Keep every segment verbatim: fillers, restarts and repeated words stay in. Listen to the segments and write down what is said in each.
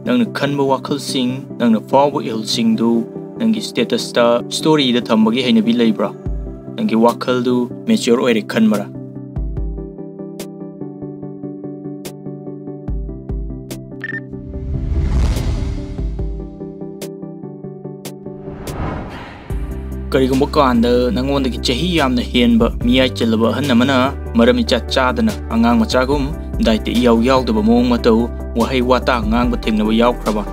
ꯅꯪꯅ ꯈꯟꯕ ꯋꯥꯈꯜꯁꯤꯡ, ꯅꯪꯅ ꯐꯥꯎꯕ ꯏꯍꯨꯜꯁꯤꯡꯗꯨ ꯅꯪꯒꯤ status ꯇ, story ꯗ ꯊꯝꯕꯒꯤ ꯍꯩꯅꯕꯤ ꯂꯩꯕ꯭ꯔꯥ? ꯅꯪꯒꯤ ꯋꯥꯈꯜꯗꯨ mature ꯑꯣꯏꯔꯦ ꯈꯟꯕꯔꯥ? ꯀꯔꯤꯒꯨꯝꯕ ꯀꯥꯟꯗ ꯅꯉꯣꯟꯗꯒꯤ ꯆꯍꯤ ꯌꯥꯝꯅ ꯍꯦꯟꯕ, ꯃꯤꯌꯥꯏ ꯆꯜꯂꯕ ꯑꯍꯟ ꯑꯃꯅ ꯃꯔꯝ ꯏꯆꯥ ꯆꯥꯗꯅ ꯑꯉꯥꯡ ꯃꯆꯥꯒꯨꯝ diet ꯇ ꯏꯌꯥꯎ ꯌꯥꯎꯗꯕ ꯃꯑꯣꯡ ꯃꯇꯧ, ꯋꯥꯍꯩ ꯋꯥꯇꯥ ꯉꯥꯡꯕ ꯊꯦꯡꯅꯕ ꯌꯥꯎꯈ꯭ꯔꯕ?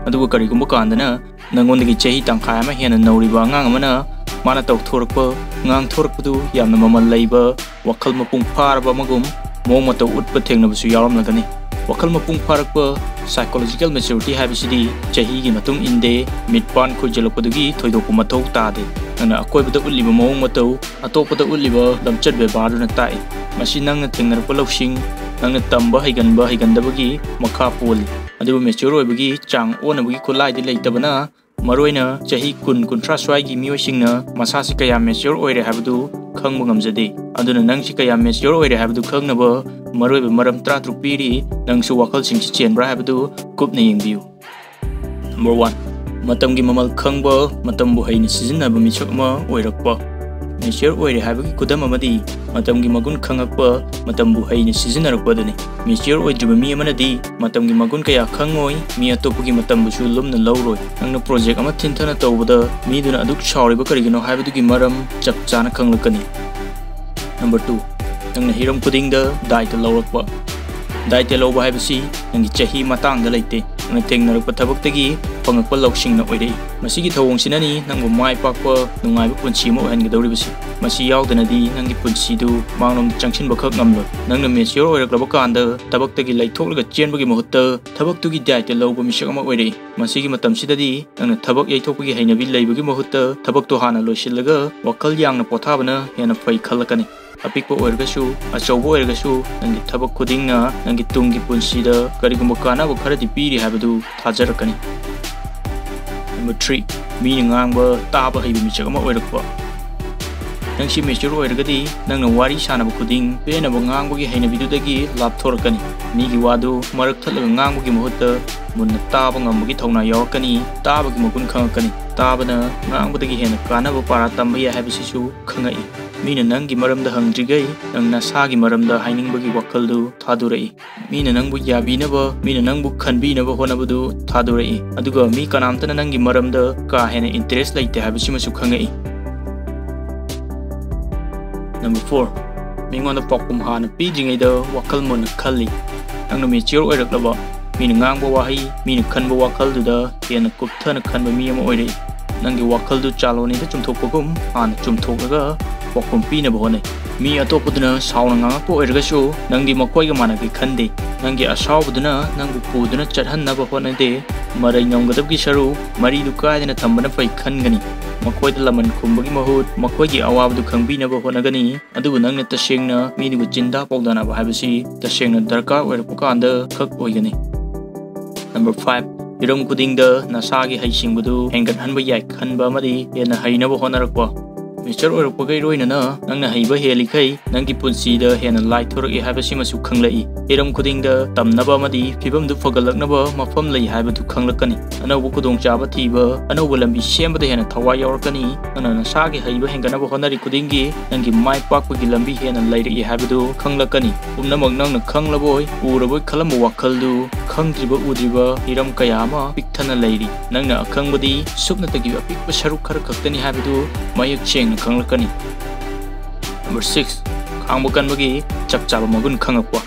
ꯑꯗꯨꯒ ꯀꯔꯤꯒꯨꯝꯕ ꯀꯥꯟꯗꯅ ꯅꯉꯣꯟꯗꯒꯤ ꯆꯍꯤ ꯇꯪꯈꯥꯏ ꯑꯃ ꯍꯦꯟꯅ ꯅꯧꯔꯤꯕ ꯑꯉꯥꯡ ꯑꯃꯅ ꯃꯥꯅ ꯇꯧꯊꯣꯔꯛꯄ, ꯉꯥꯡꯊꯣꯔꯛꯄꯗꯨ ꯌꯥꯝꯅ ꯃꯃꯜ ꯂꯩꯕ, ꯋꯥꯈꯜ ꯃꯄꯨꯡ ꯐꯥꯔꯕ ꯑꯃꯒꯨꯝ ꯃꯑꯣꯡ ꯃꯇꯧ ꯎꯠꯄ ꯊꯦꯡꯅꯕꯁꯨ ꯌꯥꯎꯔꯝꯂꯒꯅꯤ꯫ ꯋꯥꯈꯜ ꯃꯄꯨꯡ ꯐꯥꯔꯛꯄ, psychological maturity ꯍꯥꯏꯕꯁꯤꯗꯤ ꯆꯍꯤꯒꯤ ꯃꯇꯨꯡ ꯏꯟꯗꯦ, ꯃꯤꯠ ꯄꯥꯟ ꯈꯣꯏꯖꯤꯜꯂꯛꯄꯗꯨꯒꯤ ꯊꯣꯏꯗꯣꯛꯄ ꯃꯊꯧ ꯇꯥꯗꯦ꯫ ꯅꯪꯅ ꯑꯀꯣꯏꯕꯗ ꯎꯠꯂꯤꯕ ꯃꯑꯣꯡ ꯃꯇꯧ, ꯑꯇꯣꯞꯄꯗ ꯎꯠꯂꯤꯕ ꯂꯝꯆꯠ ꯕꯦꯕꯥꯔꯗꯨꯅ ꯇꯥꯛꯏ꯫ ꯃꯁꯤ ꯅꯪꯅ ꯊꯦꯡꯅꯔꯛꯄ ꯂꯧꯁꯤꯡ, ꯅꯪꯅ ꯇꯝꯕ ꯍꯩꯒꯟꯕ ꯍꯩꯒꯟꯗꯕꯒꯤ ꯃꯈꯥ ꯄꯣꯜꯂꯤ꯫ ꯑꯗꯨꯕꯨ mature ꯑꯣꯏꯕꯒꯤ ꯆꯥꯡ ꯑꯣꯟꯅꯕꯒꯤ ꯈꯨꯠꯂꯥꯏꯗꯤ ꯂꯩꯇꯕꯅ, ꯃꯔꯨꯑꯣꯏꯅ ꯆꯍꯤ ꯀꯨꯟ, ꯀꯨꯟꯊ꯭ꯔꯥ ꯁ꯭ꯋꯥꯏꯒꯤ ꯃꯤꯑꯣꯏꯁꯤꯡꯅ ꯃꯁꯥꯁꯤ ꯀꯌꯥꯝ mature ꯑꯣꯏꯔꯦ ꯍꯥꯏꯕꯗꯨ ꯈꯪꯕ ꯉꯝꯖꯗꯦ꯫ ꯑꯗꯨꯅ ꯅꯪꯁꯤ ꯀꯌꯥꯝ mature ꯑꯣꯏꯔꯦ ꯍꯥꯏꯕꯗꯨ ꯈꯪꯅꯕ ꯃꯔꯨꯑꯣꯏꯕ ꯃꯔꯝ ꯇꯔꯥꯇꯔꯨꯛ ꯄꯤꯔꯤ, ꯅꯪꯁꯨ ꯋꯥꯈꯜꯁꯤꯡꯁꯤ ꯆꯦꯟꯕ꯭ꯔꯥ ꯍꯥꯏꯕꯗꯨ ꯀꯨꯞꯅ ꯌꯦꯡꯕꯤꯌꯨ꯫ Number one, ꯃꯇꯝꯒꯤ ꯃꯃꯜ ꯈꯪꯕ, ꯃꯇꯝꯕꯨ ꯍꯩꯅ ꯁꯤꯖꯤꯟꯅꯕ ꯃꯤꯁꯛ ꯑꯃ ꯑꯣꯏꯔꯛꯄ꯫ Mature ꯑꯣꯏꯔꯦ ꯍꯥꯏꯕꯒꯤ ꯈꯨꯗꯝ ꯑꯃꯗꯤ ꯃꯇꯝꯒꯤ ꯃꯒꯨꯟ ꯈꯪꯉꯛꯄ, ꯃꯇꯝꯕꯨ ꯍꯩꯅ ꯁꯤꯖꯤꯟꯅꯔꯛꯄ ꯑꯗꯨꯅꯤ꯫ Mature ꯑꯣꯏꯗ꯭ꯔꯤꯕ ꯃꯤ ꯑꯃꯅꯗꯤ ꯃꯇꯝꯒꯤ ꯃꯒꯨꯟ ꯀꯌꯥ ꯈꯪꯉꯣꯏ, ꯃꯤ ꯑꯇꯣꯞꯄꯒꯤ ꯃꯇꯝꯕꯨꯁꯨ ꯂꯨꯝꯅ ꯂꯧꯔꯣꯏ꯫ ꯅꯪꯅ project ꯑꯃ ꯊꯤꯟꯊꯅ ꯇꯧꯕꯗ ꯃꯤꯗꯨꯅ ꯑꯗꯨꯛ ꯁꯥꯎꯔꯤꯕ ꯀꯔꯤꯒꯤꯅꯣ ꯍꯥꯏꯕꯗꯨꯒꯤ ꯃꯔꯝ ꯆꯞ ꯆꯥꯅ ꯈꯪꯂꯛꯀꯅꯤ꯫ Number two, ꯅꯪꯅ ꯍꯤꯔꯝ ꯈꯨꯗꯤꯡꯗ ꯗꯥꯏꯇ ꯂꯧꯔꯛꯄ꯫ ꯗꯥꯏꯇ ꯂꯧꯕ ꯍꯥꯏꯕꯁꯤ ꯅꯪꯒꯤ ꯆꯍꯤ ꯃꯇꯥꯡꯗ ꯂꯩꯇꯦ, ꯅꯪꯅ ꯊꯦꯡꯅꯔꯛꯄ ꯊꯕꯛꯇꯒꯤ ꯐꯪꯉꯛꯄ ꯂꯧꯁꯤꯡꯅ ꯑꯣꯏꯔꯛꯏ꯫ ꯃꯁꯤꯒꯤ ꯊꯧꯑꯣꯡꯁꯤꯅꯅꯤ ꯅꯪꯕꯨ ꯃꯥꯏ ꯄꯥꯛꯄ, ꯅꯨꯡꯉꯥꯏꯕ ꯄꯨꯟꯁꯤ ꯑꯃ ꯑꯣꯏꯍꯟꯒꯗꯧꯔꯤꯕꯁꯤ꯫ ꯃꯁꯤ ꯌꯥꯎꯗꯅꯗꯤ ꯅꯪꯒꯤ ꯄꯨꯟꯁꯤꯗꯨ ꯃꯥꯡꯂꯣꯝꯗ ꯆꯪꯁꯤꯟꯕꯈꯛ ꯉꯝꯂꯣꯏ꯫ ꯅꯪꯅ mature ꯑꯣꯏꯔꯛꯂꯕ ꯀꯥꯟꯗ ꯊꯕꯛꯇꯒꯤ ꯂꯩꯊꯣꯛꯂꯒ ꯆꯦꯟꯕꯒꯤ ꯃꯍꯨꯠꯇ ꯊꯕꯛꯇꯨꯒꯤ ꯗꯥꯏꯇ ꯂꯧꯕ ꯃꯤꯁꯛ ꯑꯃ ꯑꯣꯏꯔꯛꯏ꯫ ꯃꯁꯤꯒꯤ ꯃꯇꯝꯁꯤꯗꯗꯤ ꯅꯪꯅ ꯊꯕꯛ ꯌꯩꯊꯣꯛꯄꯒꯤ ꯍꯩꯅꯕꯤ ꯂꯩꯕꯒꯤ ꯃꯍꯨꯠꯇ ꯊꯕꯛꯇꯨ ꯍꯥꯟꯅ ꯂꯣꯏꯁꯤꯜꯂꯒ ꯋꯥꯈꯜ ꯌꯥꯡꯅ ꯄꯣꯊꯥꯕꯅ ꯍꯦꯟꯅ ꯐꯩ ꯈꯜꯂꯛꯀꯅꯤ꯫ ꯑꯄꯤꯛꯄ ꯑꯣꯏꯔꯒꯁꯨ, ꯑꯆꯧꯕ ꯑꯣꯏꯔꯒꯁꯨ, ꯅꯪꯒꯤ ꯊꯕꯛ ꯈꯨꯗꯤꯡꯅ ꯅꯪꯒꯤ ꯇꯨꯡꯒꯤ ꯄꯨꯟꯁꯤꯗ ꯀꯔꯤꯒꯨꯝꯕ ꯀꯥꯟꯅꯕ ꯈꯔꯗꯤ ꯄꯤꯔꯤ ꯍꯥꯏꯕꯗꯨ ꯊꯥꯖꯔꯛꯀꯅꯤ꯫ Number three, ꯃꯤꯅ ꯉꯥꯡꯕ ꯇꯥꯕ ꯍꯩꯕ ꯃꯤꯁꯛ ꯑꯃ ꯑꯣꯏꯔꯛꯄ꯫ ꯅꯪꯁꯤ mature ꯑꯣꯏꯔꯒꯗꯤ ꯅꯪꯅ ꯋꯥꯔꯤ ꯁꯥꯟꯅꯕ ꯈꯨꯗꯤꯡ ꯄꯦꯟꯅꯕ ꯉꯥꯡꯕꯒꯤ ꯍꯩꯅꯕꯤꯗꯨꯗꯒꯤ ꯂꯥꯞꯊꯣꯔꯛꯀꯅꯤ꯫ ꯃꯤꯒꯤ ꯋꯥꯗꯨ ꯃꯔꯛ ꯊꯠꯂꯒ ꯉꯥꯡꯕꯒꯤ ꯃꯍꯨꯠꯇ ꯃꯨꯟꯅ ꯇꯥꯕ ꯉꯝꯕꯒꯤ ꯊꯧꯅꯥ ꯌꯥꯎꯔꯛꯀꯅꯤ꯫ ꯇꯥꯕꯒꯤ ꯃꯒꯨꯟ ꯈꯪꯉꯛꯀꯅꯤ꯫ ꯇꯥꯕꯅ ꯉꯥꯡꯕꯗꯒꯤ ꯍꯦꯟꯅ ꯀꯥꯟꯅꯕ ꯄꯥꯔꯥ ꯇꯝꯕ ꯌꯥꯏ ꯍꯥꯏꯕꯁꯤꯁꯨ ꯈꯪꯉꯛꯏ꯫ ꯃꯤꯅ ꯅꯪꯒꯤ ꯃꯔꯝꯗ ꯍꯪꯗ꯭ꯔꯤꯈꯩ ꯅꯪ ꯅꯁꯥꯒꯤ ꯃꯔꯝꯗ ꯍꯥꯏꯅꯤꯡꯕꯒꯤ ꯋꯥꯈꯜꯗꯨ ꯊꯥꯗꯣꯔꯛꯏ꯫ ꯃꯤꯅ ꯅꯪꯕꯨ ꯌꯥꯕꯤꯅꯕ, ꯃꯤꯅ ꯅꯪꯕꯨ ꯈꯟꯕꯤꯅꯕ ꯍꯣꯠꯅꯕꯗꯨ ꯊꯥꯗꯣꯔꯛꯏ꯫ ꯑꯗꯨꯒ ꯃꯤ ꯀꯅꯥꯝꯇꯅ ꯅꯪꯒꯤ ꯃꯔꯝꯗ ꯀꯥ ꯍꯦꯟꯅ interest ꯂꯩꯇꯦ ꯍꯥꯏꯕꯁꯤꯃꯁꯨ ꯈꯪꯉꯛꯏ꯫ Number four, ꯃꯤꯉꯣꯟꯗ ꯄꯥꯎꯈꯨꯝ ꯍꯥꯟꯅ ꯄꯤꯗ꯭ꯔꯤꯉꯩꯗ ꯋꯥꯈꯜ ꯃꯨꯟꯅ ꯈꯜꯂꯤ꯫ ꯅꯪꯅ mature ꯑꯣꯏꯔꯛꯂꯕ, ꯃꯤꯅ ꯉꯥꯡꯕ ꯋꯥꯍꯩ, ꯃꯤꯅ ꯈꯟꯕ ꯋꯥꯈꯜꯗꯨꯗ ꯍꯦꯟꯅ ꯀꯨꯞꯊꯅ ꯈꯟꯕ ꯃꯤ ꯑꯃ ꯑꯣꯏꯔꯛꯏ꯫ ꯅꯪꯒꯤ ꯋꯥꯈꯜꯗꯨ ꯆꯥꯂꯣꯅꯤꯗ ꯆꯨꯝꯊꯣꯛꯄꯒꯨꯝ ꯍꯥꯟꯅ ꯆꯨꯝꯊꯣꯛꯂꯒ ꯄꯥꯎꯈꯨꯝ ꯄꯤꯅꯕ ꯍꯣꯠꯅꯩ꯫ ꯃꯤ ꯑꯇꯣꯞꯄꯗꯨꯅ ꯁꯥꯎꯅ ꯉꯥꯡꯉꯛꯄ ꯑꯣꯏꯔꯒꯁꯨ ꯅꯪꯗꯤ ꯃꯈꯣꯏꯒ ꯃꯥꯟꯅꯒꯦ ꯈꯟꯗꯦ꯫ ꯅꯪꯒꯤ ꯑꯁꯥꯎꯕꯗꯨꯅ ꯅꯪꯕꯨ ꯄꯨꯗꯨꯅ ꯆꯠꯍꯟꯅꯕ ꯍꯣꯠꯅꯗꯦ꯫ ꯃꯔꯩ ꯉꯝꯒꯗꯕꯒꯤ ꯁꯔꯨꯛ ꯃꯔꯤꯗꯨ ꯀꯥꯏꯗꯅ ꯊꯝꯕꯅ ꯐꯩ ꯈꯟꯒꯅꯤ꯫ ꯃꯈꯣꯏꯗ ꯂꯃꯟ ꯈꯨꯝꯕꯒꯤ ꯃꯍꯨꯠ ꯃꯈꯣꯏꯒꯤ ꯑꯋꯥꯕꯗꯨ ꯈꯪꯕꯤꯅꯕ ꯍꯣꯠꯅꯒꯅꯤ꯫ ꯑꯗꯨꯕꯨ ꯅꯪꯅ ꯇꯁꯦꯡꯅ ꯃꯤꯗꯨꯒ ꯆꯤꯟꯗꯥ ꯄꯥꯎꯗꯥꯅꯕ ꯍꯥꯏꯕꯁꯤ ꯇꯁꯦꯡꯅ ꯗꯔꯀꯥꯔ ꯑꯣꯏꯔꯛꯄ ꯀꯥꯟꯗ ꯈꯛ ꯑꯣꯏꯒꯅꯤ꯫ Number five, ꯍꯤꯔꯝ ꯈꯨꯗꯤꯡꯗ ꯅꯁꯥꯒꯤ ꯍꯩꯁꯤꯡꯕꯗꯨ ꯍꯦꯟꯒꯠꯍꯟꯕ ꯌꯥꯏ ꯈꯟꯕ ꯑꯃꯗꯤ ꯍꯦꯟꯅ ꯍꯩꯅꯕ ꯍꯣꯠꯅꯔꯛꯄ꯫ Mature ꯑꯣꯏꯔꯛꯄꯒ ꯏꯔꯣꯏꯅꯅ ꯅꯪꯅ ꯍꯩꯕ ꯍꯦꯜꯂꯤꯈꯩ ꯅꯪꯒꯤ ꯄꯨꯟꯁꯤꯗ ꯍꯦꯟꯅ ꯂꯥꯏꯊꯣꯔꯛꯏ ꯍꯥꯏꯕꯁꯤꯃꯁꯨ ꯈꯪꯂꯛꯏ꯫ ꯍꯤꯔꯝ ꯈꯨꯗꯤꯡꯗ ꯇꯝꯅꯕ ꯑꯃꯗꯤ ꯐꯤꯕꯝꯗꯨ ꯐꯒꯠꯂꯛꯅꯕ ꯃꯐꯝ ꯂꯩ ꯍꯥꯏꯕꯗꯨ ꯈꯪꯂꯛꯀꯅꯤ꯫ ꯑꯅꯧꯕ ꯈꯨꯗꯣꯡꯆꯥꯕ ꯊꯤꯕ, ꯑꯅꯧꯕ ꯂꯝꯕꯤ ꯁꯦꯝꯕꯗ ꯍꯦꯟꯅ ꯊꯋꯥꯏ ꯌꯥꯎꯔꯛꯀꯅꯤ꯫ ꯅꯪꯅ ꯅꯁꯥꯒꯤ ꯍꯩꯕ ꯍꯦꯟꯒꯠꯅꯕ ꯍꯣꯠꯅꯔꯤ ꯈꯨꯗꯤꯡꯒꯤ ꯅꯪꯒꯤ ꯃꯥꯏ ꯄꯥꯛꯄꯒꯤ ꯂꯝꯕꯤ ꯍꯦꯟꯅ ꯂꯩꯔꯛꯏ ꯍꯥꯏꯕꯗꯨ ꯈꯪꯂꯛꯀꯅꯤ꯫ ꯄꯨꯝꯅꯃꯛ ꯅꯪꯅ ꯈꯪꯂꯕꯣꯏ, ꯎꯔꯕꯣꯏ ꯈꯜꯂꯝꯕ ꯋꯥꯈꯜꯗꯨ ꯈꯪꯗ꯭ꯔꯤꯕ ꯎꯗ꯭ꯔꯤꯕ ꯍꯤꯔꯝ ꯀꯌꯥ ꯑꯃ ꯄꯤꯛꯊꯅ ꯂꯩꯔꯤ꯫ ꯅꯪꯅ ꯑꯈꯪꯕꯗꯤ ꯁꯨꯞꯅꯇꯒꯤ ꯑꯄꯤꯛꯄ ꯁꯔꯨꯛ ꯈꯔ ꯈꯛꯇꯅꯤ ꯍꯥꯏꯕꯗꯨ ꯃꯌꯦꯛ ꯁꯦꯡꯅ ꯈꯪꯂꯛꯀꯅꯤ꯫ Number six, ꯈꯥꯡꯕ ꯀꯟꯕꯒꯤ ꯆꯞ ꯆꯥꯕ ꯃꯒꯨꯟ ꯈꯪꯉꯛꯄ꯫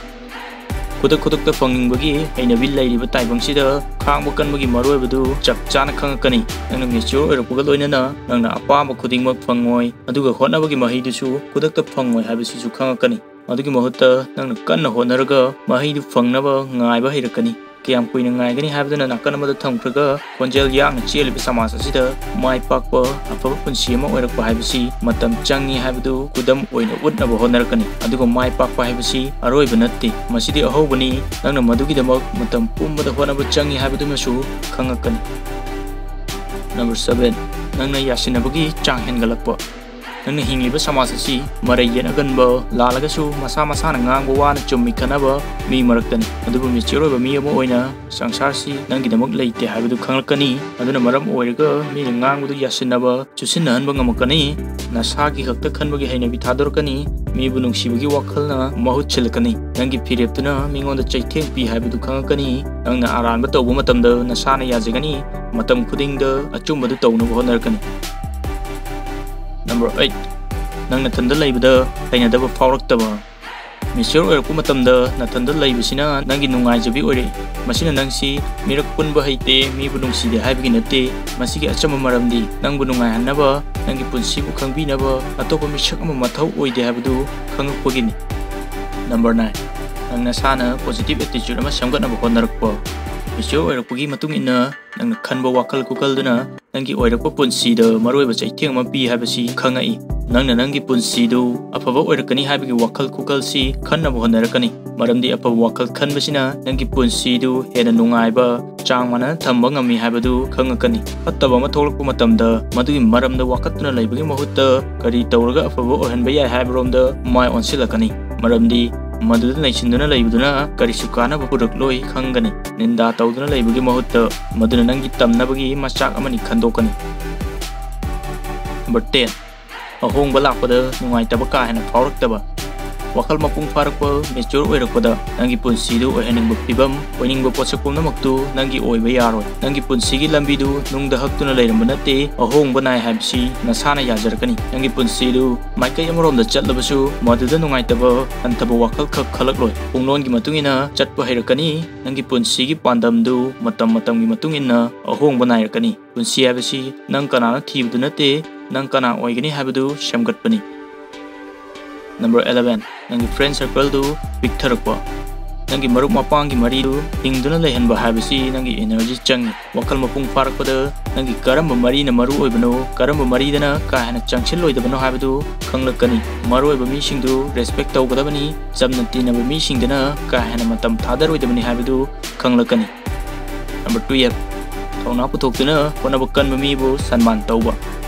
ꯈꯨꯗꯛ ꯈꯨꯗꯛꯇ ꯐꯪꯅꯤꯡꯕꯒꯤ ꯍꯩꯅꯕꯤ ꯂꯩꯔꯤꯕ ꯇꯥꯏꯕꯪꯁꯤꯗ ꯈꯥꯡꯕ ꯀꯟꯕꯒꯤ ꯃꯔꯨꯑꯣꯏꯕꯗꯨ ꯆꯞ ꯆꯥꯅ ꯈꯪꯉꯛꯀꯅꯤ꯫ ꯅꯪꯅ mature ꯑꯣꯏꯔꯛꯄꯒ ꯂꯣꯏꯅꯅ ꯅꯪꯅ ꯑꯄꯥꯝꯕ ꯈꯨꯗꯤꯡꯃꯛ ꯐꯪꯉꯣꯏ, ꯑꯗꯨꯒ ꯍꯣꯠꯅꯕꯒꯤ ꯃꯍꯩꯗꯨꯁꯨ ꯈꯨꯗꯛꯇ ꯐꯪꯉꯣꯏ ꯍꯥꯏꯕꯁꯤꯁꯨ ꯈꯪꯉꯛꯀꯅꯤ꯫ ꯃꯗꯨꯒꯤ ꯃꯍꯨꯠꯇ ꯅꯪꯅ ꯀꯟꯅ ꯍꯣꯠꯅꯔꯒ ꯃꯍꯩꯗꯨ ꯐꯪꯅꯕ ꯉꯥꯏꯕ ꯍꯩꯔꯛꯀꯅꯤ꯫ ꯀꯌꯥꯝ ꯀꯨꯏꯅ ꯉꯥꯏꯒꯅꯤ ꯍꯥꯏꯕꯗꯨꯅ ꯅꯥꯀꯟ ꯑꯃꯗ ꯊꯝꯈ꯭ꯔꯒ ꯈꯣꯟꯖꯦꯜ ꯌꯥꯡꯅ ꯆꯦꯜꯂꯤꯕ ꯁꯃꯥꯖ ꯑꯁꯤꯗ ꯃꯥꯏ ꯄꯥꯛꯄ ꯑꯐꯕ ꯄꯨꯟꯁꯤ ꯑꯃ ꯑꯣꯏꯔꯛꯄ ꯍꯥꯏꯕꯁꯤ ꯃꯇꯝ ꯆꯪꯏ ꯍꯥꯏꯕꯗꯨ ꯈꯨꯗꯝ ꯑꯣꯏꯅ ꯎꯠꯅꯕ ꯍꯣꯠꯅꯔꯛꯀꯅꯤ꯫ ꯑꯗꯨꯒ ꯃꯥꯏ ꯄꯥꯛꯄ ꯍꯥꯏꯕꯁꯤ ꯑꯔꯣꯏꯕ ꯅꯠꯇꯦ, ꯃꯁꯤꯗꯤ ꯑꯍꯧꯕꯅꯤ꯫ ꯅꯪꯅ ꯃꯗꯨꯒꯤꯗꯃꯛ ꯃꯇꯝ ꯄꯨꯝꯕꯗ ꯍꯣꯠꯅꯕ ꯆꯪꯏ ꯍꯥꯏꯕꯗꯨꯃꯁꯨ ꯈꯪꯉꯛꯀꯅꯤ꯫ Number seven, ꯅꯪꯅ ꯌꯥꯁꯤꯟꯅꯕꯒꯤ ꯆꯥꯡ ꯍꯦꯟꯒꯠꯂꯛꯄ꯫ ꯅꯪꯅ ꯍꯤꯡꯂꯤꯕ ꯁꯃꯥꯖ ꯑꯁꯤ ꯃꯔꯩ ꯌꯦꯠꯅꯒꯟꯕ, ꯂꯥꯜꯂꯒꯁꯨ ꯃꯁꯥ ꯃꯁꯥꯅ ꯉꯥꯡꯕ ꯋꯥꯅ ꯆꯨꯝꯃꯤ ꯈꯟꯅꯕ ꯃꯤ ꯃꯔꯛꯇꯅꯤ꯫ ꯑꯗꯨꯕꯨ mature ꯑꯣꯏꯕ ꯃꯤ ꯑꯃ ꯑꯣꯏꯅ ꯁꯪꯁꯥꯔꯁꯤ ꯅꯪꯒꯤꯗꯃꯛ ꯂꯩꯇꯦ ꯍꯥꯏꯕꯗꯨ ꯈꯪꯂꯛꯀꯅꯤ꯫ ꯑꯗꯨꯅ ꯃꯔꯝ ꯑꯣꯏꯔꯒ ꯃꯤꯅ ꯉꯥꯡꯕꯗꯨ ꯌꯥꯁꯤꯟꯅꯕ, ꯆꯨꯁꯤꯟꯅꯍꯟꯕ ꯉꯝꯃꯛꯀꯅꯤ꯫ ꯅꯁꯥꯒꯤ ꯈꯛꯇ ꯈꯟꯕꯒꯤ ꯍꯩꯅꯕꯤ ꯊꯥꯗꯣꯔꯛꯀꯅꯤ꯫ ꯃꯤꯕꯨ ꯅꯨꯡꯁꯤꯕꯒꯤ ꯋꯥꯈꯜꯅ ꯃꯍꯨꯠ ꯁꯤꯜꯂꯛꯀꯅꯤ꯫ ꯅꯪꯒꯤ ꯐꯤꯔꯦꯞꯇꯨꯅ ꯃꯤꯉꯣꯟꯗ ꯆꯩꯊꯦꯡ ꯄꯤ ꯍꯥꯏꯕꯗꯨ ꯈꯪꯉꯛꯀꯅꯤ꯫ ꯅꯪꯅ ꯑꯔꯥꯟꯕ ꯇꯧꯕ ꯃꯇꯝꯗ ꯅꯁꯥꯅ ꯌꯥꯖꯒꯅꯤ꯫ ꯃꯇꯝ ꯈꯨꯗꯤꯡꯗ ꯑꯆꯨꯝꯕꯗꯨ ꯇꯧꯅꯕ ꯍꯣꯠꯅꯔꯛꯀꯅꯤ꯫ Number eight, ꯅꯪ ꯅꯊꯟꯗ ꯂꯩꯕꯗ ꯍꯩꯅꯗꯕ ꯐꯥꯎꯔꯛꯇꯕ꯫ Mature ꯑꯣꯏꯔꯛꯄ ꯃꯇꯝꯗ ꯅꯊꯟꯗ ꯂꯩꯕꯁꯤꯅ ꯅꯪꯒꯤ ꯅꯨꯡꯉꯥꯏꯖꯕꯤ ꯑꯣꯏꯔꯛꯏ꯫ ꯃꯁꯤꯅ ꯅꯪꯁꯤ ꯃꯤꯔꯛ ꯄꯨꯟꯕ ꯍꯩꯇꯦ, ꯃꯤꯕꯨ ꯅꯨꯡꯁꯤꯗꯦ ꯍꯥꯏꯕꯒꯤ ꯅꯠꯇꯦ꯫ ꯃꯁꯤꯒꯤ ꯑꯆꯝꯕ ꯃꯔꯝꯗꯤ ꯅꯪꯕꯨ ꯅꯨꯡꯉꯥꯏꯍꯟꯅꯕ, ꯅꯪꯒꯤ ꯄꯨꯟꯁꯤꯕꯨ ꯈꯪꯕꯤꯅꯕ ꯑꯇꯣꯞꯄ ꯃꯤꯁꯛ ꯑꯃ ꯃꯊꯧ ꯑꯣꯏꯗꯦ ꯍꯥꯏꯕꯗꯨ ꯈꯪꯉꯛꯄꯒꯤꯅꯤ꯫ Number nine, ꯅꯪ ꯅꯁꯥꯅ positive attitude ꯑꯃ ꯁꯦꯝꯒꯠꯅꯕ ꯍꯣꯠꯅꯔꯛꯄ꯫ Mature ꯑꯣꯏꯔꯛꯄꯒꯤ ꯃꯇꯨꯡ ꯏꯟꯅ ꯅꯪꯅ ꯈꯟꯕ ꯋꯥꯈꯜ ꯈꯨꯈꯜꯗꯨꯅ ꯅꯪꯒꯤ ꯑꯣꯏꯔꯛꯄ ꯄꯨꯟꯁꯤꯗ ꯃꯔꯨꯑꯣꯏꯕ ꯆꯩꯊꯦꯡ ꯑꯃ ꯄꯤ ꯍꯥꯏꯕꯁꯤ ꯈꯪꯉꯛꯏ꯫ ꯅꯪꯅ ꯅꯪꯒꯤ ꯄꯨꯟꯁꯤꯗꯨ ꯑꯐꯕ ꯑꯣꯏꯔꯛꯀꯅꯤ ꯍꯥꯏꯕꯒꯤ ꯋꯥꯈꯜ ꯈꯨꯈꯜꯁꯤ ꯈꯟꯅꯕ ꯍꯣꯠꯅꯔꯛꯀꯅꯤ, ꯃꯔꯝꯗꯤ ꯑꯐꯕ ꯋꯥꯈꯜ ꯈꯟꯕꯁꯤꯅ ꯅꯪꯒꯤ ꯄꯨꯟꯁꯤꯗꯨ ꯍꯦꯟꯅ ꯅꯨꯡꯉꯥꯏꯕ, ꯆꯥꯡ ꯃꯥꯟꯅꯅ ꯊꯝꯕ ꯉꯝꯃꯤ ꯍꯥꯏꯕꯗꯨ ꯈꯪꯉꯛꯀꯅꯤ꯫ ꯐꯠꯇꯕ ꯑꯃ ꯊꯣꯛꯂꯛꯄ ꯃꯇꯝꯗ ꯃꯗꯨꯒꯤ ꯃꯔꯝꯗ ꯋꯥꯀꯠꯇꯨꯅ ꯂꯩꯕꯒꯤ ꯃꯍꯨꯠꯇ ꯀꯔꯤ ꯇꯧꯔꯒ ꯑꯐꯕ ꯑꯣꯏꯍꯟꯕ ꯌꯥꯏ ꯍꯥꯏꯕꯔꯣꯝꯗ ꯃꯥꯏ ꯑꯣꯟꯁꯤꯜꯂꯛꯀꯅꯤ, ꯃꯔꯝꯗꯤ ꯃꯗꯨꯗ ꯅꯩꯁꯤꯟꯗꯨꯅ ꯂꯩꯕꯗꯨꯅ ꯀꯔꯤꯁꯨ ꯀꯥꯟꯅꯕ ꯄꯨꯔꯛꯂꯣꯏ ꯈꯪꯒꯅꯤ꯫ ꯅꯤꯟꯗꯥ ꯇꯧꯗꯨꯅ ꯂꯩꯕꯒꯤ ꯃꯍꯨꯠꯇ ꯃꯗꯨꯅ ꯅꯪꯒꯤ ꯇꯝꯅꯕꯒꯤ ꯃꯆꯥꯛ ꯑꯃꯅꯤ ꯈꯟꯗꯣꯛꯀꯅꯤ꯫ Number ten, ꯑꯍꯣꯡꯕ ꯂꯥꯛꯄꯗ ꯅꯨꯡꯉꯥꯏꯇꯕ ꯀꯥ ꯍꯦꯟꯅ ꯐꯥꯎꯔꯛꯇꯕ꯫ ꯋꯥꯈꯜ ꯃꯄꯨꯡ ꯐꯥꯔꯛꯄ, mature ꯑꯣꯏꯔꯛꯄꯗ ꯅꯪꯒꯤ ꯄꯨꯟꯁꯤꯗꯨ ꯑꯣꯏꯍꯟꯅꯤꯡꯕ ꯐꯤꯕꯝ, ꯑꯣꯏꯅꯤꯡꯕ ꯄꯣꯠꯁꯛ ꯄꯨꯝꯅꯃꯛꯇꯨ ꯅꯪꯒꯤ ꯑꯣꯏꯕ ꯌꯥꯔꯣꯏ꯫ ꯅꯪꯒꯤ ꯄꯨꯟꯁꯤꯒꯤ ꯂꯝꯕꯤꯗꯨ ꯅꯨꯡꯗ ꯍꯛꯇꯨꯅ ꯂꯩꯔꯝꯕ ꯅꯠꯇꯦ, ꯑꯍꯣꯡꯕ ꯅꯥꯏ ꯍꯥꯏꯕꯁꯤ ꯅꯁꯥꯅ ꯌꯥꯖꯔꯛꯀꯅꯤ꯫ ꯅꯪꯒꯤ ꯄꯨꯟꯁꯤꯗꯨ ꯃꯥꯏꯀꯩ ꯑꯃꯔꯣꯝꯗ ꯆꯠꯂꯕꯁꯨ ꯃꯗꯨꯗ ꯅꯨꯡꯉꯥꯏꯇꯕ, ꯍꯟꯊꯕ ꯋꯥꯈꯜ ꯈꯛ ꯈꯜꯂꯛꯂꯣꯏ꯫ ꯄꯨꯡꯂꯣꯟꯒꯤ ꯃꯇꯨꯡ ꯏꯟꯅ ꯆꯠꯄ ꯍꯩꯔꯛꯀꯅꯤ꯫ ꯅꯪꯒꯤ ꯄꯨꯟꯁꯤꯒꯤ ꯄꯥꯟꯗꯝꯗꯨ ꯃꯇꯝ ꯃꯇꯝꯒꯤ ꯃꯇꯨꯡ ꯏꯟꯅ ꯑꯍꯣꯡꯕ ꯅꯥꯏꯔꯛꯀꯅꯤ꯫ ꯄꯨꯟꯁꯤ ꯍꯥꯏꯕꯁꯤ ꯅꯪ ꯀꯅꯥꯅꯣ ꯊꯤꯕꯗꯨ ꯅꯠꯇꯦ, ꯅꯪ ꯀꯅꯥ ꯑꯣꯏꯒꯅꯤ ꯍꯥꯏꯕꯗꯨ ꯁꯦꯝꯒꯠꯄꯅꯤ꯫ Number eleven, ꯅꯪꯒꯤ friend circleꯗꯨ ꯄꯤꯛꯊꯔꯛꯄ꯫ ꯅꯪꯒꯤ ꯃꯔꯨꯞ ꯃꯄꯥꯡꯒꯤ ꯃꯔꯤꯗꯨ ꯍꯤꯡꯗꯨꯅ ꯂꯩꯍꯟꯕ ꯍꯥꯏꯕꯁꯤ ꯅꯪꯒꯤ energy ꯆꯪꯏ꯫ ꯋꯥꯈꯜ ꯃꯄꯨꯡ ꯐꯥꯔꯛꯄꯗ ꯅꯪꯒꯤ ꯀꯔꯝꯕ ꯃꯔꯤꯅ ꯃꯔꯨ ꯑꯣꯏꯕꯅꯣ, ꯀꯔꯝꯕ ꯃꯔꯤꯗꯅ ꯀꯥ ꯍꯦꯟꯅ ꯆꯪꯁꯤꯜꯂꯣꯏꯗꯕꯅꯣ ꯍꯥꯏꯕꯗꯨ ꯈꯪꯂꯛꯀꯅꯤ꯫ ꯃꯔꯨ ꯑꯣꯏꯕ ꯃꯤꯁꯤꯡꯗꯨ respect ꯇꯧꯒꯗꯕꯅꯤ꯫ ꯆꯝꯅ ꯇꯤꯟꯅꯕ ꯃꯤꯁꯤꯡꯗꯅ ꯀꯥ ꯍꯦꯟꯅ ꯃꯇꯝ ꯊꯥꯗꯔꯣꯏꯗꯕꯅꯤ ꯍꯥꯏꯕꯗꯨ ꯈꯪꯂꯛꯀꯅꯤ꯫ Number twelve, ꯊꯧꯅꯥ ꯄꯨꯊꯣꯛꯇꯨꯅ ꯍꯣꯠꯅꯕ ꯀꯟꯕ ꯃꯤꯕꯨ ꯁꯟꯃꯥꯟ ꯇꯧꯕ꯫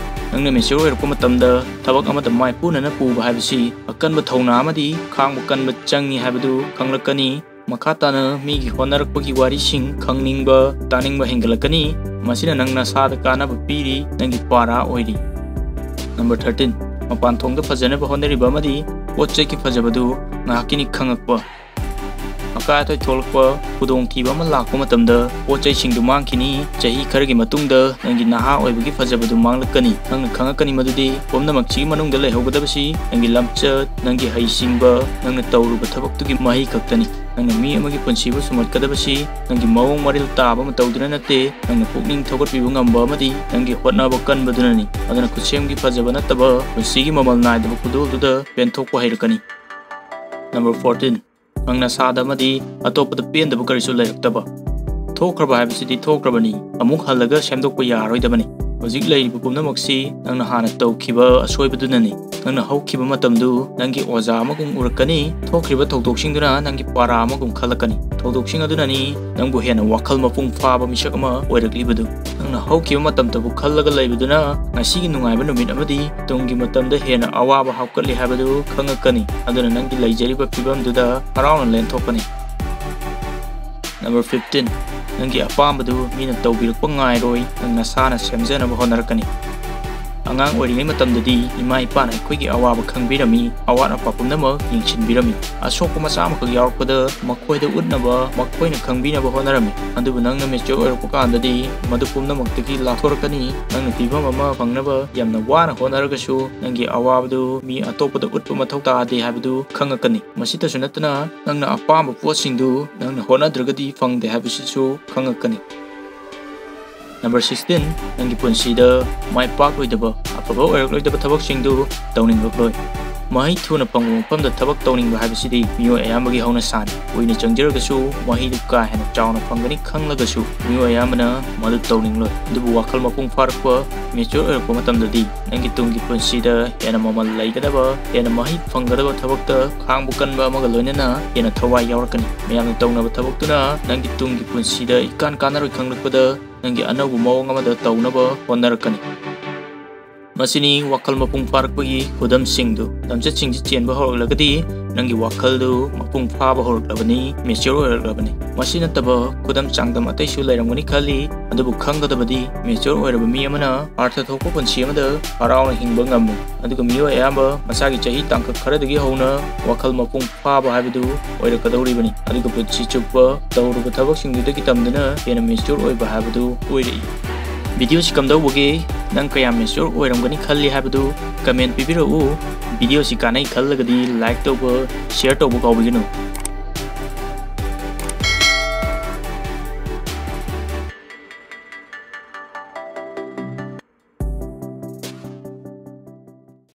ꯅꯪꯅ ꯃꯦꯆ꯭ꯌꯣꯔ ꯑꯣꯏꯔꯛꯄ ꯃꯇꯝꯗ ꯊꯕꯛ ꯑꯃꯗ ꯃꯥꯏ ꯄꯨꯅꯅ ꯄꯨꯕ ꯍꯥꯏꯕꯁꯤ ꯑꯀꯟꯕ ꯊꯧꯅꯥ ꯑꯃꯗꯤ ꯈꯥꯡꯕ ꯀꯟꯕ ꯆꯪꯏ ꯍꯥꯏꯕꯗꯨ ꯈꯪꯂꯛꯀꯅꯤ꯫ ꯃꯈꯥ ꯇꯥꯅ ꯃꯤꯒꯤ ꯍꯣꯠꯅꯔꯛꯄꯒꯤ ꯋꯥꯔꯤꯁꯤꯡ ꯈꯪꯅꯤꯡꯕ, ꯇꯥꯅꯤꯡꯕ ꯍꯦꯟꯒꯠꯂꯛꯀꯅꯤ꯫ ꯃꯁꯤꯅ ꯅꯪ ꯅꯁꯥꯗ ꯀꯥꯟꯅꯕ ꯄꯤꯔꯤ, ꯅꯪꯒꯤ ꯄꯥꯔꯥ ꯑꯣꯏꯔꯤ꯫ ꯅꯝꯕꯔ ꯊꯥꯔꯇꯤꯟ, ꯃꯄꯥꯟ ꯊꯣꯡꯗ ꯐꯖꯅꯕ ꯍꯣꯠꯅꯔꯤꯕ ꯑꯃꯗꯤ ꯄꯣꯠ ꯆꯩꯒꯤ ꯐꯖꯕꯗꯨ ꯉꯥꯏꯍꯥꯛꯀꯤꯅꯤ ꯈꯪꯉꯛꯄ꯫ ꯑꯀꯥꯏ ꯑꯇꯣꯏ ꯊꯣꯛꯂꯛꯄ, ꯈꯨꯗꯣꯡꯊꯤꯕ ꯑꯃ ꯂꯥꯛꯄ ꯃꯇꯝꯗ ꯄꯣꯠ ꯆꯩꯁꯤꯡꯗꯨ ꯃꯥꯡꯈꯤꯅꯤ꯫ ꯆꯍꯤ ꯈꯔꯒꯤ ꯃꯇꯨꯡꯗ ꯅꯪꯒꯤ ꯅꯍꯥ ꯑꯣꯏꯕꯒꯤ ꯐꯖꯕꯗꯨ ꯃꯥꯡꯂꯛꯀꯅꯤ꯫ ꯅꯪꯅ ꯈꯪꯉꯛꯀꯅꯤ ꯃꯗꯨꯗꯤ ꯄꯨꯝꯅꯃꯛꯁꯤꯒꯤ ꯃꯅꯨꯡꯗ ꯂꯩꯍꯧꯒꯗꯕꯁꯤ ꯅꯪꯒꯤ ꯂꯝꯆꯠ, ꯅꯪꯒꯤ ꯍꯩꯁꯤꯡꯕ, ꯅꯪꯅ ꯇꯧꯔꯨꯕ ꯊꯕꯛꯇꯨꯒꯤ ꯃꯍꯩ ꯈꯛꯇꯅꯤ꯫ ꯅꯪꯅ ꯃꯤ ꯑꯃꯒꯤ ꯄꯨꯟꯁꯤꯕꯨ ꯁꯨꯝꯍꯠꯀꯗꯕꯁꯤ ꯅꯪꯒꯤ ꯃꯑꯣꯡ ꯃꯔꯤꯜ ꯇꯥꯕ ꯃꯇꯧꯗꯨꯅ ꯅꯠꯇꯦ, ꯅꯪꯅ ꯄꯨꯛꯅꯤꯡ ꯊꯧꯒꯠꯄꯤꯕ ꯉꯝꯕ ꯑꯃꯗꯤ ꯅꯪꯒꯤ ꯍꯣꯠꯅꯕ ꯀꯟꯕꯗꯨꯅꯅꯤ꯫ ꯑꯗꯨꯅ ꯈꯨꯠꯁꯦꯝꯒꯤ ꯐꯖꯕ ꯅꯠꯇꯕ ꯄꯨꯟꯁꯤꯒꯤ ꯃꯃꯜ ꯅꯥꯏꯗꯕ ꯈꯨꯗꯣꯜꯗꯨꯗ ꯄꯦꯟꯊꯣꯛꯄ ꯍꯩꯔꯛꯀꯅꯤ꯫ ꯅꯝꯕꯔ ꯐꯣꯔꯇꯤꯟ, ꯅꯪ ꯅꯁꯥꯗ ꯑꯃꯗꯤ ꯑꯇꯣꯞꯄꯗ ꯄꯦꯟꯗꯕ ꯀꯔꯤꯁꯨ ꯂꯩꯔꯛꯇꯕ꯫ ꯊꯣꯛꯈ꯭ꯔꯕ ꯍꯥꯏꯕꯁꯤꯗꯤ ꯊꯣꯛꯈ꯭ꯔꯕꯅꯤ, ꯑꯃꯨꯛ ꯍꯜꯂꯒ ꯁꯦꯝꯗꯣꯛꯄ ꯌꯥꯔꯔꯣꯏꯗꯕꯅꯤ꯫ ꯍꯧꯖꯤꯛ ꯂꯩꯔꯤꯕ ꯄꯨꯝꯅꯃꯛꯁꯤ ꯅꯪꯅ ꯍꯥꯟꯅ ꯇꯧꯈꯤꯕ ꯑꯁꯣꯏꯕꯗꯨꯅꯅꯤ꯫ ꯅꯪꯅ ꯍꯧꯈꯤꯕ ꯃꯇꯝꯗꯨ ꯅꯪꯒꯤ ꯑꯣꯖꯥ ꯑꯃꯒꯨꯝ ꯎꯔꯛꯀꯅꯤ꯫ ꯊꯣꯛꯈ꯭ꯔꯤꯕ ꯊꯧꯗꯣꯛꯁꯤꯡꯗꯨꯅ ꯅꯪꯒꯤ ꯄꯥꯔꯥ ꯑꯃꯒꯨꯝ ꯈꯜꯂꯛꯀꯅꯤ꯫ ꯊꯧꯗꯣꯛꯁꯤꯡ ꯑꯗꯨꯅꯅꯤ ꯅꯪꯕꯨ ꯍꯦꯟꯅ ꯋꯥꯈꯜ ꯃꯄꯨꯡ ꯐꯥꯕ ꯃꯤꯁꯛ ꯑꯃ ꯑꯣꯏꯔꯛꯂꯤꯕꯗꯨ꯫ ꯅꯪꯅ ꯍꯧꯈꯤꯕ ꯃꯇꯝꯗꯕꯨ ꯈꯜꯂꯒ ꯂꯩꯕꯗꯨꯅ ꯉꯁꯤꯒꯤ ꯅꯨꯡꯉꯥꯏꯕ ꯅꯨꯃꯤꯠ ꯑꯃꯗꯤ ꯇꯨꯡꯒꯤ ꯃꯇꯝꯗ ꯍꯦꯟꯅ ꯑꯋꯥꯕ ꯍꯥꯞꯀꯠꯂꯤ ꯍꯥꯏꯕꯗꯨ ꯈꯪꯉꯛꯀꯅꯤ꯫ ꯑꯗꯨꯅ ꯅꯪꯒꯤ ꯂꯩꯖꯔꯤꯕ ꯐꯤꯕꯝꯗꯨꯗ ꯍꯔꯥꯎꯅ ꯂꯦꯟꯊꯣꯛꯀꯅꯤ꯫ ꯅꯝꯕꯔ ꯐꯤꯐꯇꯤꯟ, ꯅꯪꯒꯤ ꯑꯄꯥꯝꯕꯗꯨ ꯃꯤꯅ ꯇꯧꯕꯤꯔꯛꯄ ꯉꯥꯏꯔꯣꯏ, ꯅꯪ ꯅꯁꯥꯅ ꯁꯦꯝꯖꯅꯕ ꯍꯣꯠꯅꯔꯛꯀꯅꯤ꯫ ꯑꯉꯥꯡ ꯑꯣꯏꯔꯤꯉꯩ ꯃꯇꯝꯗꯗꯤ ꯏꯃꯥ ꯏꯄꯥꯅ ꯑꯩꯈꯣꯏꯒꯤ ꯑꯋꯥꯕ ꯈꯪꯕꯤꯔꯝꯃꯤ, ꯑꯋꯥꯠ ꯑꯄꯥ ꯄꯨꯝꯅꯃꯛ ꯌꯦꯡꯁꯤꯟꯕꯤꯔꯝꯃꯤ꯫ ꯑꯁꯣꯛꯄ ꯃꯆꯥ ꯑꯃꯈꯛ ꯌꯥꯎꯔꯛꯄꯗ ꯃꯈꯣꯏꯗ ꯎꯠꯅꯕ, ꯃꯈꯣꯏꯅ ꯈꯪꯕꯤꯅꯕ ꯍꯣꯠꯅꯔꯝꯃꯤ꯫ ꯑꯗꯨꯕꯨ ꯅꯪꯅ ꯃꯦꯆ꯭ꯌꯣꯔ ꯑꯣꯏꯔꯛꯄ ꯀꯥꯟꯗꯗꯤ ꯃꯗꯨ ꯄꯨꯝꯅꯃꯛꯇꯒꯤ ꯂꯥꯞꯊꯣꯔꯛꯀꯅꯤ꯫ ꯅꯪꯅ ꯐꯤꯕꯝ ꯑꯃ ꯐꯪꯅꯕ ꯌꯥꯝꯅ ꯋꯥꯅ ꯍꯣꯠꯅꯔꯒꯁꯨ ꯅꯪꯒꯤ ꯑꯋꯥꯕꯗꯨ ꯃꯤ ꯑꯇꯣꯞꯄꯗ ꯎꯠꯄ ꯃꯊꯧ ꯇꯥꯗꯦ ꯍꯥꯏꯕꯗꯨ ꯈꯪꯉꯛꯀꯅꯤ꯫ ꯃꯁꯤꯇꯁꯨ ꯅꯠꯇꯅ ꯅꯪꯅ ꯑꯄꯥꯝꯕ ꯄꯣꯠꯁꯤꯡꯗꯨ ꯅꯪꯅ ꯍꯣꯠꯅꯗ꯭ꯔꯒꯗꯤ ꯐꯪꯗꯦ ꯍꯥꯏꯕꯁꯤꯁꯨ ꯈꯪꯉꯛꯀꯅꯤ꯫ ꯅꯝꯕꯔ ꯁꯤꯛꯁꯇꯤꯟ, ꯅꯪꯒꯤ ꯄꯨꯟꯁꯤꯗ ꯃꯥꯏ ꯄꯥꯛꯂꯣꯏꯗꯕ, ꯑꯐꯕ ꯑꯣꯏꯔꯛꯂꯣꯏꯗꯕ ꯊꯕꯛꯁꯤꯡꯗꯨ ꯇꯧꯅꯤꯡꯂꯛꯂꯣꯏ꯫ ꯃꯍꯩ ꯊꯨꯅ ꯐꯪꯕ ꯃꯐꯝꯗ ꯊꯕꯛ ꯇꯧꯅꯤꯡꯕ ꯍꯥꯏꯕꯁꯤꯗꯤ ꯃꯤꯑꯣꯏ ꯑꯌꯥꯝꯕꯒꯤ ꯍꯧꯅꯁꯥꯅꯤ꯫ ꯀꯨꯏꯅ ꯆꯪꯖꯔꯒꯁꯨ ꯃꯍꯩꯗꯨ ꯀꯥ ꯍꯦꯟꯅ ꯆꯥꯎꯅ ꯐꯪꯒꯅꯤ ꯈꯪꯂꯒꯁꯨ ꯃꯤꯑꯣꯏ ꯑꯌꯥꯝꯕꯅ ꯃꯗꯨ ꯇꯧꯅꯤꯡꯂꯣꯏ꯫ ꯑꯗꯨꯕꯨ ꯋꯥꯈꯜ ꯃꯄꯨꯡ ꯐꯥꯔꯛꯄ, ꯃꯦꯆ꯭ꯌꯣꯔ ꯑꯣꯏꯔꯛꯄ ꯃꯇꯝꯗꯗꯤ ꯅꯪꯒꯤ ꯇꯨꯡꯒꯤ ꯄꯨꯟꯁꯤꯗ ꯍꯦꯟꯅ ꯃꯃꯜ ꯂꯩꯒꯗꯕ, ꯍꯦꯟꯅ ꯃꯍꯩ ꯐꯪꯒꯗꯕ ꯊꯕꯛꯇ ꯈꯥꯡꯕ ꯀꯟꯕ ꯑꯃꯒ ꯂꯣꯏꯅꯅ ꯍꯦꯟꯅ ꯊꯋꯥꯏ ꯌꯥꯎꯔꯛꯀꯅꯤ꯫ ꯃꯌꯥꯝꯅ ꯇꯧꯅꯕ ꯊꯕꯛꯇꯨꯅ ꯅꯪꯒꯤ ꯇꯨꯡꯒꯤ ꯄꯨꯟꯁꯤꯗ ꯏꯀꯥꯟ ꯀꯥꯟꯅꯔꯣꯏ ꯈꯪꯂꯛꯄꯗ ꯅꯪꯒꯤ ꯑꯅꯧꯕ ꯃꯑꯣꯡ ꯑꯃꯗ ꯇꯧꯅꯕ ꯍꯣꯠꯅꯔꯛꯀꯅꯤ꯫ ꯃꯁꯤꯅꯤ ꯋꯥꯈꯜ ꯃꯄꯨꯡ ꯐꯥꯔꯛꯄꯒꯤ ꯈꯨꯗꯝꯁꯤꯡꯗꯨ꯫ ꯂꯝꯆꯠꯁꯤꯡꯁꯤ ꯆꯦꯟꯕ ꯍꯧꯔꯛꯂꯒꯗꯤ ꯅꯪꯒꯤ ꯋꯥꯈꯜꯗꯨ ꯃꯄꯨꯡ ꯐꯥꯕ ꯍꯧꯔꯛꯂꯕꯅꯤ, mature ꯑꯣꯏꯔꯛꯂꯕꯅꯤ꯫ ꯃꯁꯤ ꯅꯠꯇꯕ ꯈꯨꯗꯝ ꯆꯥꯡꯗꯝ ꯑꯇꯩꯁꯨ ꯂꯩꯔꯝꯒꯅꯤ ꯈꯜꯂꯤ, ꯑꯗꯨꯕꯨ ꯈꯪꯒꯗꯕꯗꯤ mature ꯑꯣꯏꯔꯕ ꯃꯤ ꯑꯃꯅ ꯑꯥꯔꯊ ꯊꯣꯛꯄ ꯄꯨꯟꯁꯤ ꯑꯃꯗ ꯍꯔꯥꯎꯅ ꯍꯤꯡꯕ ꯉꯝꯃꯤ꯫ ꯑꯗꯨꯒ ꯃꯤꯑꯣꯏ ꯑꯌꯥꯝꯕ ꯃꯁꯥꯒꯤ ꯆꯍꯤ ꯇꯥꯡꯀꯛ ꯈꯔꯗꯒꯤ ꯍꯧꯅ ꯋꯥꯈꯜ ꯃꯄꯨꯡ ꯐꯥꯕ ꯍꯥꯏꯕꯗꯨ ꯑꯣꯏꯔꯛꯀꯗꯧꯔꯤꯕꯅꯤ꯫ ꯑꯗꯨꯒ ꯄꯨꯟꯁꯤ ꯆꯨꯞꯄ ꯇꯧꯔꯨꯕ ꯊꯕꯛꯁꯤꯡꯗꯨꯗꯒꯤ ꯇꯝꯗꯨꯅ ꯍꯦꯟꯅ mature ꯑꯣꯏꯕ ꯍꯥꯏꯕꯗꯨ ꯑꯣꯏꯔꯛꯏ꯫ ꯚꯤꯗꯤꯑꯣꯁꯤ ꯀꯝꯗꯧꯕꯒꯦ? ꯅꯪ ꯀꯌꯥꯝ mature ꯑꯣꯏꯔꯝꯒꯅꯤ ꯈꯜꯂꯤ ꯍꯥꯏꯕꯗꯨ comment ꯄꯤꯕꯤꯔꯛꯎ꯫ ꯚꯤꯗꯤꯑꯣꯁꯤ ꯀꯥꯟꯅꯩ ꯈꯜꯂꯒꯗꯤ like ꯇꯧꯕ, share ꯇꯧꯕ ꯀꯥꯎꯕꯤꯒꯅꯨ꯫